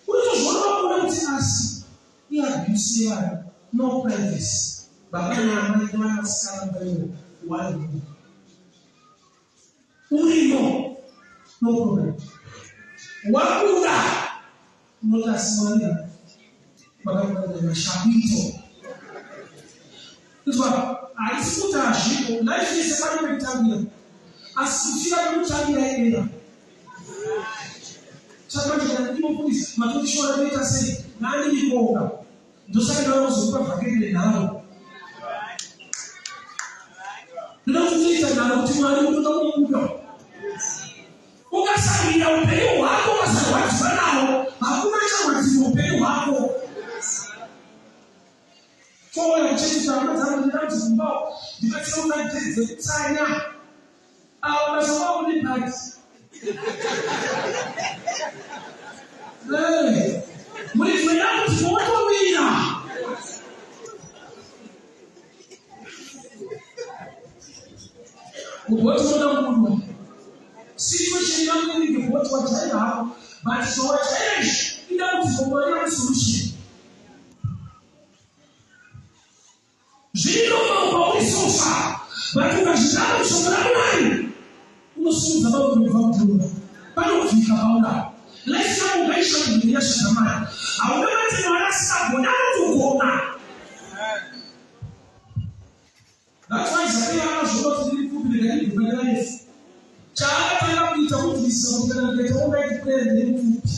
[SPEAKER 1] Unotozviona wakuona kuti asi iabuse yevana no privacy. Baba naamai nevana vasikana mbairo one room. Urimo no problem. Wabuda unoti asi mwari vakakuratidza mashapito. Inzwa, haisi kuti hazvipo. Life yese pane pekutangira. Asi kufira pekutangira irera. Saka manje kana ndimufundisi matotishora toita sei? Nani ndikoka. Ndosaka ndavanozokupa vhangeri renharo. Ndoda kuti utoita nharo kuti Mwari unoda kumuda. Ukasarwira upenyu hwako ukasarwadziwa nawo, hakuna charwadziwa upenyu hwako. Touya kuchechi hama dzangu ndinanzi kumba ndibatsire kuna dhiri dzekutsanya. Ava basa wavo nebhati. Muridzi wedambudziko watomira. Mubhoti unoda kubudwa. Situation yangu inenge bhoti wajaira hako but zvawajaira izvi idambudziko Mwari vane solution. Zviri normal kwauri so far but ukazvitanga kushoko raMwari unosimudza vamwe kubva kudhura panobvika paunavo. Life yako ukaishandura nenyasha dzaMwari hauna matemo Mwari asingagoni anotogona. That's why Zakeyo akazviona kuti ndiri pfupi rega ndibve pane varefu. Chaakatanga kuita kubvisa kuti kana ndikaita all night prayer ndiri mupfupi.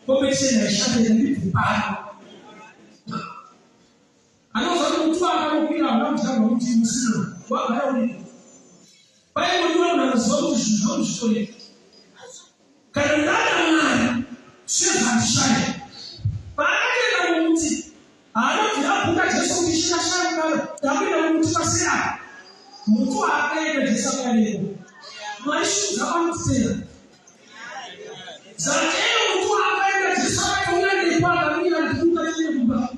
[SPEAKER 1] Competition haishande rega ndibve pano. Anoziva kuti muti waakanokwira hauna kudyarwa muti musina wagara uripo. Paingodiwa munhu anoziva kuti zvinhu zvangu zvitoripo. Kana ndada Mwari sezvandishaya. Paakatoenda mumuti haana kubvira abvunza Jesu kuti ishe ndashaya mukana ndakuenda mumuti paseri apa. Muti waakaenda Jesu akanga Mwari shungu dzako anotitera. Zakeyo muti waakaenda Jesu akati uya nepo akamira ndikuka tiende kumba.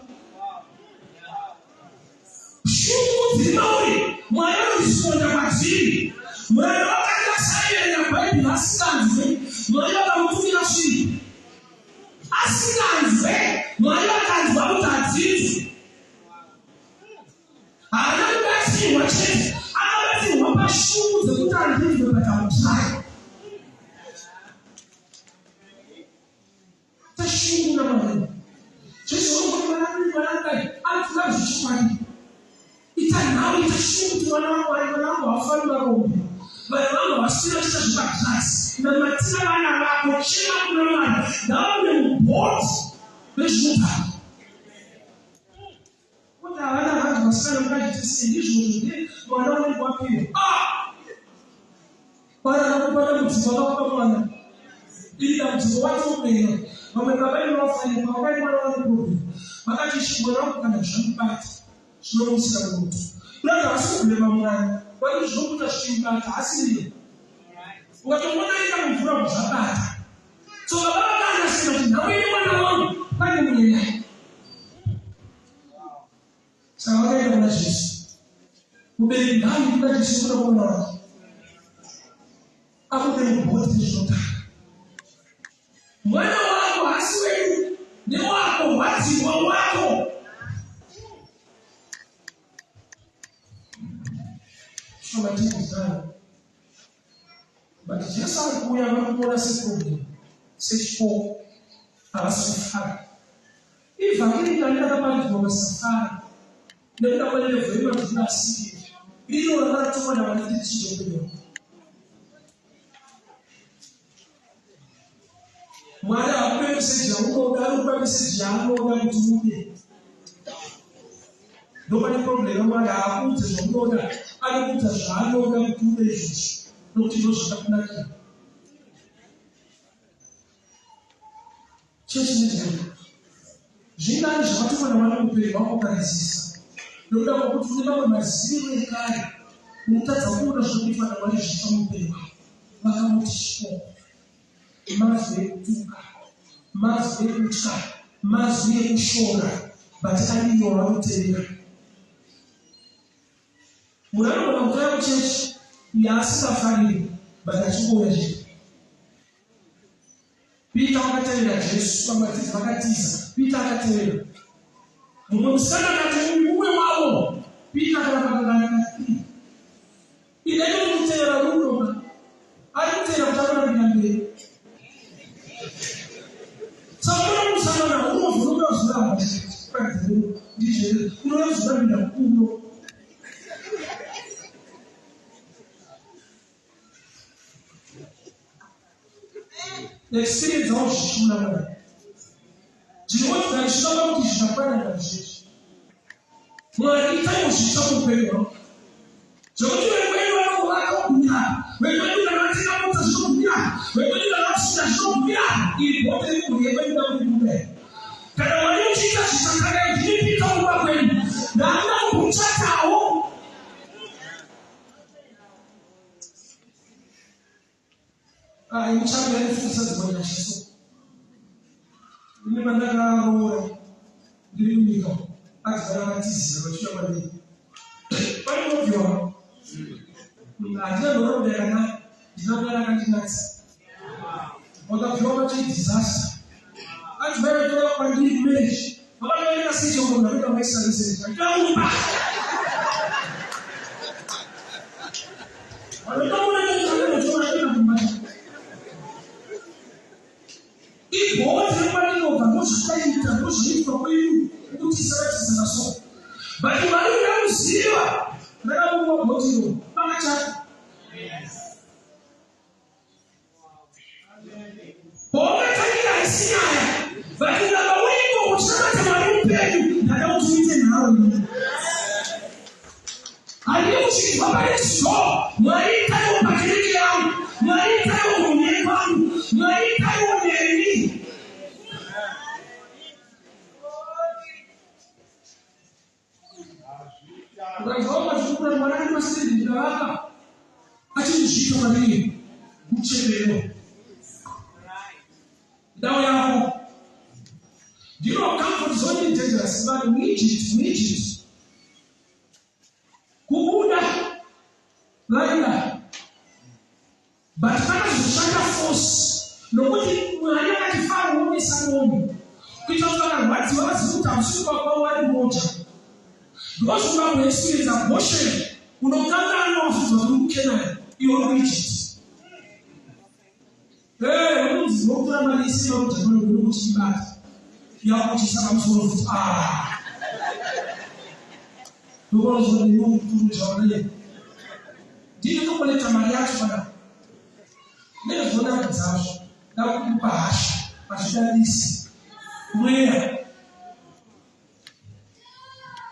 [SPEAKER 1] Shungu dziri mauri Mwari vanorisponda kwadziri. Muranda wakati asaiverenga Bhaibheri asinganzwe, Mwari vakamutumira shiri. Asinganzwe, Mwari vakanzwa kuti hadzinzwi. Haana kubatsirwa chete, akabatsirwa pashungu dzekuti handinzwe but I will try. Tashungu naMwari. Jesu vanogona mwana anoi mwana anodai anotoda zvechokwadi. Ita nhau ita shungu kuti mwana waMwari mwana wangu haufani marombe. Vanhu vangu havasina kuita zvemadrugs. Namatira vana vako chema kuna Mwari. Ngavabude mubhodhi rezvinodhaka. Kuti havana hanzi vasikana mungazviite sei ndizvozvo ndiye mwana unenge wapiwa. Ah! Bwana akakupa dambudziko akakupa mwana. Iri dambudziko watomera. Vamwe baba inovafanira pavakati mwana wane problem. Vakati ishi mwana wangu kana zvamubata zvinomusira mumoto. Kuratidza havasi kublema mwana. Vati zvinokuta zvichimubata hasiriye. Ukatomuona aenda mumvura zvabata. So baba vakaanasira kuti nhau ine mwana wangu pane mweya. Saka vakaenda kuna Jesu. Mubereki ngaende kuna Jesu kuda mwana wake. Abude mubhodhi rezvinodhaka. Mwana wako hasi wedu newako rwadzirwa wako. Shoma But Jesu ari kuuya vari kumuona seproblem, sechipoko, havasi kufara. Ivhangeri kani rakaparidzwa vasafara nekuda kwelevho yemanzwiro asiriyo. Rino rakaratongwa navana ndiri chii Mwari hakupe meseji yaunoda, anokupa. meseji yaanoda kuti ude. Ndopane problem yaMwari, haakuudze zvamunoda, anokuudza zvaanoda kuti ude izvozvo, nokuti ndozvakakunakira. Chechi nezvei zvingani zvakatumwa naMwari muupenyu hwako ukaresisa nokuda kwokuti une mamwe maziviro ekare, unotadza kuona zvinokuitwa naMwari zvitsva muupenyu hwako. Vakamuti chipoko, mazwi ekutuka, mazwi ekutya, mazwi ekushora, but ariyo vanotevera. Munhu anogona kutouya kuchechi yaasingafariri but achingouya chete. Peter wakatevera Jesu, vamwe vadzidzi vakatiza, Peter akatevera. Mumwe musikana akati, uyu mumwe wavo. Peter akaramba akangana akati, Ine ndiri kutevera rudo ma. Ari kutevera kuti anorambira mberi. Saka unoona musangana unobva unoda kuzviramba kuratidza rudo ndizvo unoda kuzvirambira kuno. Experience awo zvichimuna Mwari. Ndinoti ndaisvika pakuti zvakwana ndazvizvi. Mwari itaiwo zvitsva muupenyu hwangu. Zvekuti vekwedu vanovaka kugumira, vekwedu kana vatenga mota zvinogumira, vekwedu kana vasvika zvinogumira. Iri bhote remhuri yekwedu ndakuibuda. Kana Mwari uchiita zvichakadai ndinipika kumba kwedu. Ndakuda kukuchatawo. Ah, imichato yaifungisa dzimwe nyasha so. Ini pandakaroora ndiri munyika adzivana vakatizira vachiuya kwandiri. Pane unobviwa. Handina nhoroondo yakanaka, ndina Mwari akandinatsa. Wakabviwa kwacho disaster. Adzimai vaitouya kwandiri kumarriage. Vakatoenda sechongo ndakuita maisraeri. Ndakupa. Ibhoti rekwadinobva ndozvakaita ndozvinoitwa kwedu kuti tisaratidzana so. But vari kuda kuziva rakabuwa bhoti iro pakachata. Pawakatangira haisi nyaya but kuramba uriko uchinamata Mwari mupenyu ndada kuti uite nharo ini. Handidi kusvikirwa pane chizo. Mwari itaiwo pakereke yangu. Mwari itaiwo kumhuri kwangu. Mwari itaiwo neni. Ukanzwa vachikura Mwari akati masiriri ndikavaka achindizviita kwandiri muchemero. Ndau yako. Do you know comfort zone is dangerous? Vanhu muEgypt, muEgypt. Kubuda vaida but vakazoshanda force nokuti Mwari akati Faro womisa mombe kuita kuti vakarwadziwa vazive kuti hamusi kuba kwavo vari kuroja because ukamboexperienza Goshen unokanganwa wafudzwa kuti uri kuKenani iwe uri kuEgypt. Hey, unonzi unotora mari isina kuti unogona kuchibata yakuchisa pamusoro futi ah ndokonozwa ndinokuturudzwa ndini ndokoleta mari yacho pana nezvonakadzazvo ndakukupa hasha hazvidadisi mweya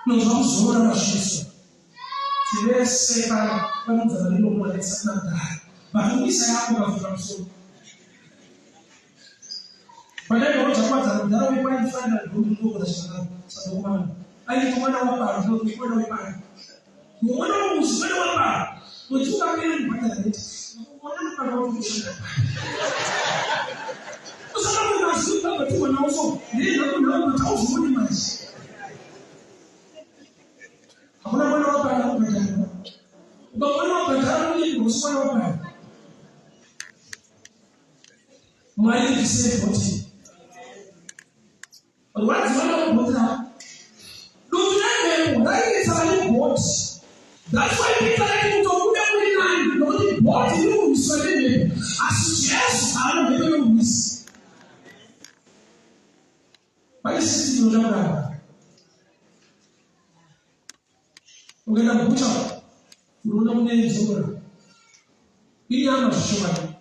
[SPEAKER 1] Unonzwa kuzorora mazviso. Tivese pano vanonzi vaninokuwanisa kuna kudhara. Vanomisa yako kavhura musoro. Pandaiona zvakwadza mudhara wekwaindifanira ndokugona zvakanaka. Sandokumana. Aiti mwana wapano ndinoti mwana wepano. Mwana wemuzi mwana wapano. Mwedzi ukapera ndibhadhara reti. Mwana wepano wakushanda. Usaka munhu azivi baba tiwana uso. Ndei nhamo nhamo but hauzooni manje. Hakuna mwana wapana kubhadhara. Ukamwana wabhadhara uye usi mwana wapana. Mwari ndisei bhoti. Rwadziwa nokubhoti rako. Dutu remhepo rainetsa vane bhoti. That's why Peter akati kutobuda kuri nani nokuti bhoti riri kurwiswa nemhepo asi Jesu haana mhepo yekurwisa. Pane system inoda kuramba. Ukaenda kubucha unoona mune nzora. Inyama zvishomayo.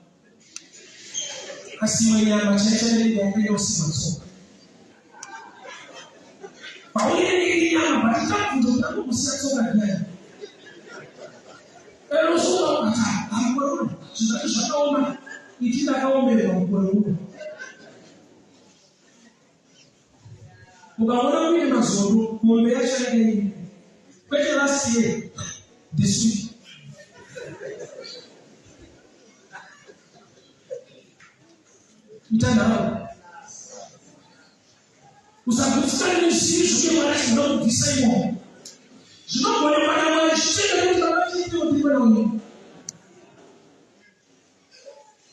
[SPEAKER 1] Asi imwe nyama chaicho inenge yakaenda usina tsoka. Pauri inenge iri nyama, but ichabvunza kuti anokusiya tsoka ndiyani. Unosunga ukati, "Ah, mukore uno zvinhu zvacho zvakaoma, iti ndakaomerwa mukore uno." Ukaona uine mazondo, mombe yacho yanga iri kwete last year, this week. Ita nharo. Usagutsikane nezvivi zvoke Mwari achigona kubvisa imomo. Zvinogonekwa naMwari zvichitenda nekuti Baba tiitewo tiri mwana wenyu.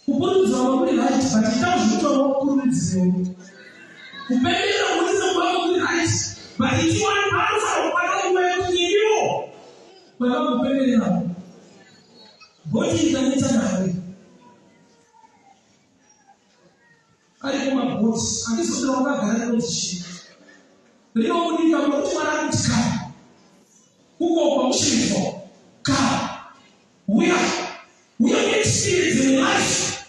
[SPEAKER 1] Kupururudzwa kwakuri right, but itawo zvekuti vamwe vakupururudzirewo. Kupemberera kubudirira kwako kuri right, but itiwani paanofanira kubata nguva yekuti nemiwo kwavakupembererawo. Bhoti ikanetsa nawe. Ariko mabhoti handizoti rawakagara rinonzi chii rinobudika nokuti Mwari ari kuti ka kukokwa mushiriko ka uya uya uexperience in life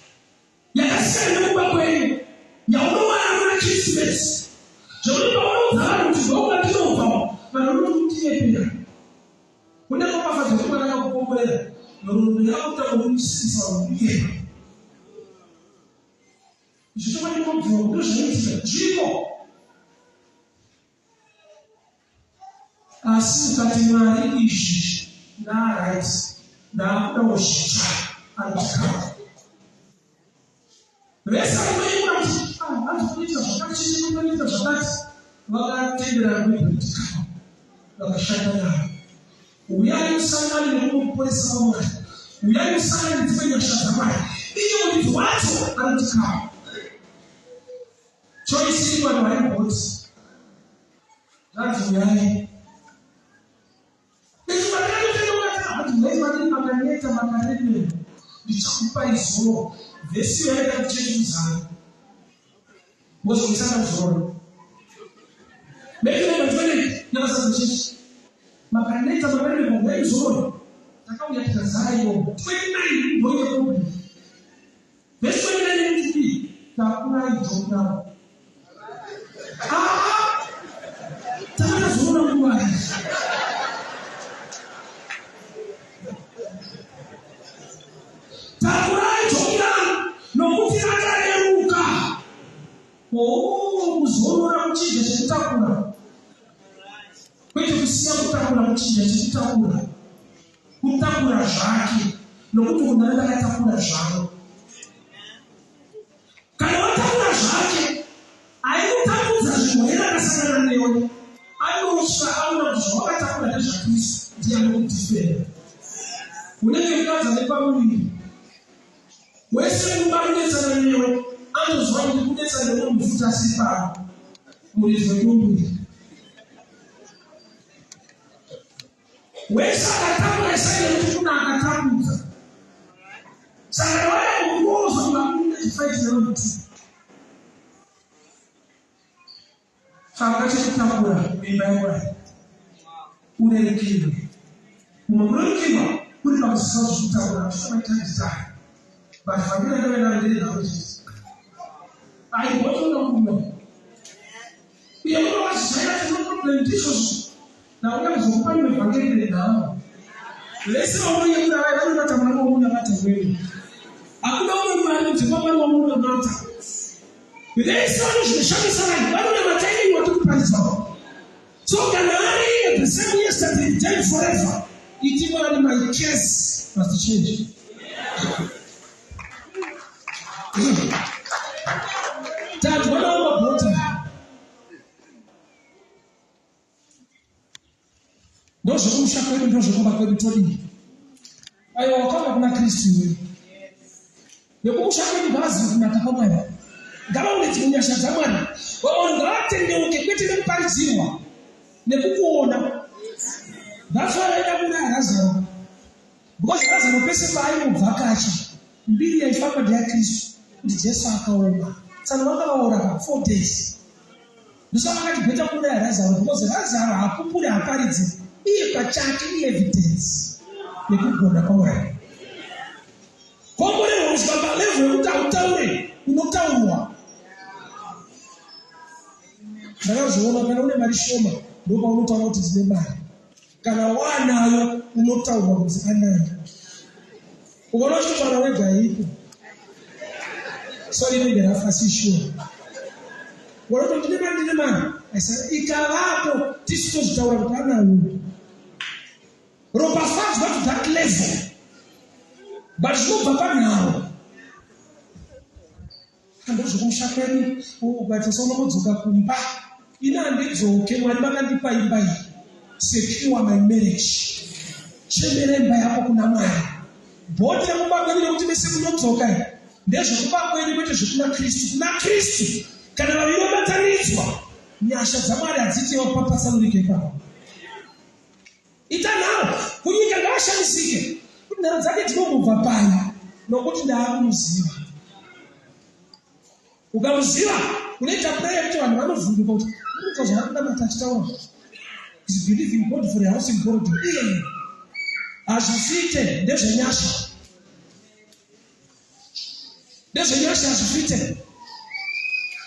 [SPEAKER 1] yakasiyana nekuba kwenyu yaunowana muna Christmas zvekuti paunoudza vanhu kuti ndokwandinobva vanhu vanoti kutinyepera Kune ropafadzo yekuti Mwari akakukomborera nhoroondo yako kutanga kusimbisa vanhu kunyepa. Izvo chokwadi ndinobvuma kuti ndozvinoitika zviriko. Asi ukati Mwari izvi ndaaright ndaakudawo zvitsva anotikama. Vese vanoyemura kuti ah, hanzi kunoita zvakati chete kunoita zvakati vakatenderana kuitika vakashanda nayo. Uyai musangane nekumuporesa kwaMwari. Uyai musangane nedzimwe nyasha dzaMwari. Iye muridzi wacho anoti kawo. Choice iri vanhu vari mubhoti. Zvanzi uyai. Makaneta makaremerwa ndichakupai zororo. Vhesi iyo yaita kuti chechi muzare. Mozomisana kuzororo. Maybe number 20 navasana chechi. Makaneta makaremerwa huyai muzororo. Takauya tikazara imomo. 29 ndoine problem. Vhesi 29 inoti kudii? Takurai joki ravo. Ah! Takatozoona nguva iyi. Takurai joki rangu nokuti rakareruka. Oh, kuzorora kuchinja chekutakura. Kwete kusiya kutakura kuchinja chekutakura. Kutakura zvake nokuti munhu anenge akatakura zvavo. Kana watakura zvake aikutambudza zvirwere akasangana newe anotya aona kuti zvawakatakura ndezvaKristu ndiye anokudhifenda. Unenge mukadzi ane pamuviri wese mumba kunetsana newe anozwa kuti kunetsana nemunhu futi asiri pano muridzi wedumbu iri. Wese akatambura isai nekuti kuna akatambudza. Saka vaya kuroza vamuda chifight nevanhu two. Tsvaka chekutambura muimba yaMwari. Urerukirwe. Kumwe kurerukirwa kuri pakuziva zvekutambura hazvisamaita desire. But vhangeri randave naro ndere nhamo chete. Aigotoona murume. Uye murume wakazvijaira kuti no problem ndizvozvo. Ndakuda kuzokupa rimwe vhangeri renhamo. Vese vaunoyemura vaya vanonamata Mwari waunonamata iwewe. Hakuna umwe Mwari kunze kwaMwari waunonamata. Vese vanozvinoshamisa vanhu vanonamata iye watiri kuparidzawo. So kana ari iye the same yesterday, today and forever, iti Mwari my case must change. Tanzwa nawo mabhota. Ndozvekumusha kwedu, ndozvekumba kwedu todii? Aiwa wakauya kuna Kristu iwewe. Vekumusha kwedu ngavazive kunaka kwaMwari. Ngavaone dzimwe nyasha dzaMwari. Vamwe ngavatendeuke kwete nekuparidzirwa nekukuona. That's why vaida kuuraya Razaro. Because Razaro pese paaingobvakacha mbiri yaifamba ndeyaKristu kuti Jesu akaoma. Tsano vanga vaora ka 4 days. Ndosaka vakati better kuuraya Razaro because Razaro haapupuri haaparidzi iye pachake ievidence yekugona kwaMwari. Komborerwa kusvika palevel yekuti hautaure unotaurwa. Ndakazviona kana une mari shoma ndopaunotaura kuti ndine mari. Kana waanayo unotaurwa kunzi anayo. Ukaona uchitotaura wega ipo. Sorry inenge rafa si sure. Ukaona kuti ndine mari ndine mari. Asi ikavapo tisu tozvitaura kuti anayo. Ropafadzwa to that level. But zvinobva panharo. Ndozvekumusha kwedu ukaita seunombodzoka kumba. Ini handidzoke, Mwari vakandipa imba iyi. Secure my marriage. Chemera imba yako kuna Mwari. Bhoti rekumba kwenyu nekuti mese munodzoka iyi ndezvekumba kwenyu kwete zvekuna Kristu. Kuna Kristu kana vaviri vabatanidzwa, nyasha dzaMwari hadziti vapapatsanurike ipapo. Ita nharo kunyika ngaashamisike kuti nharo dzake dzinombobva pai nokuti ndaakumuziva. Ukamuziva unoita prayer yekuti vanhu vanovhunduka kuti unonzwa zvaari kunamata achitaura. Is believing God for a house in Borrowdale. Iye hazvifite ndezvenyasha. Ndezvenyasha hazvifite.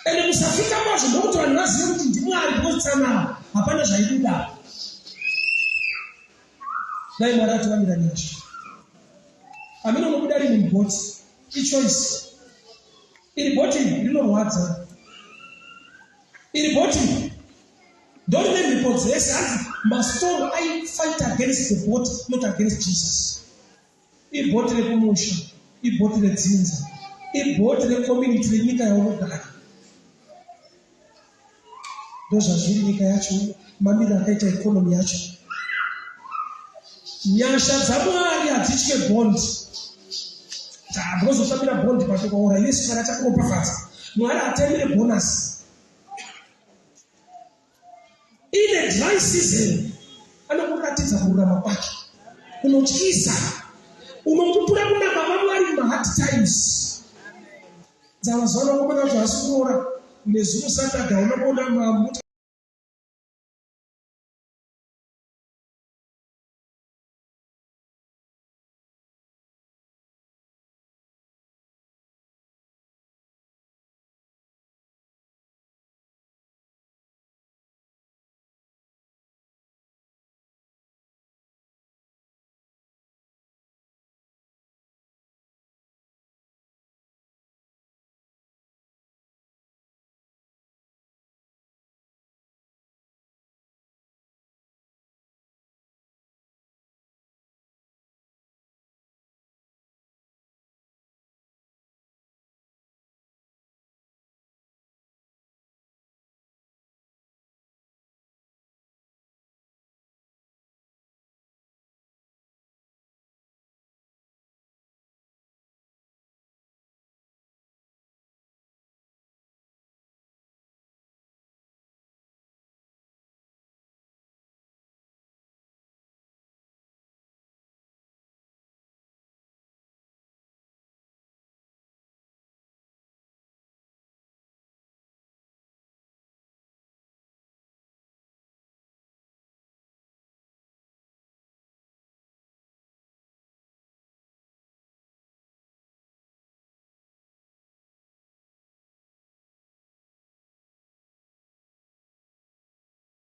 [SPEAKER 1] Ende kusafita kwazvo ndokuti vanhu vazive kuti ndiMwari because tsanara hapana zvaibuda. Dai Mwari atiwanira nyasha. Amene unobuda rini mubhoti? Ichoice. Iri bhoti rinorwadza. Iri bhoti ndorine mhepo dzese hanzi mastorm aifight against the boat not against Jesus. Ibhoti rekumusha, ibhoti redzinza, ibhoti recommunity renyika yaunogara. Ndozvazviri nyika yacho, mamiriro akaita economy yacho. Nyasha dzaMwari hadzitye bond. Ndozotambira bond patokaora Yesu Mwari achakuropafadza. Mwari hatemere bonus. In a dry season anokuratidza kururama kwake kunotyisa. Unopupura kunaka kwaMwari mumahard times. Dzava zuva vakomana vacho hasi kuroora nezuro Saturday hauna kuona mamuti.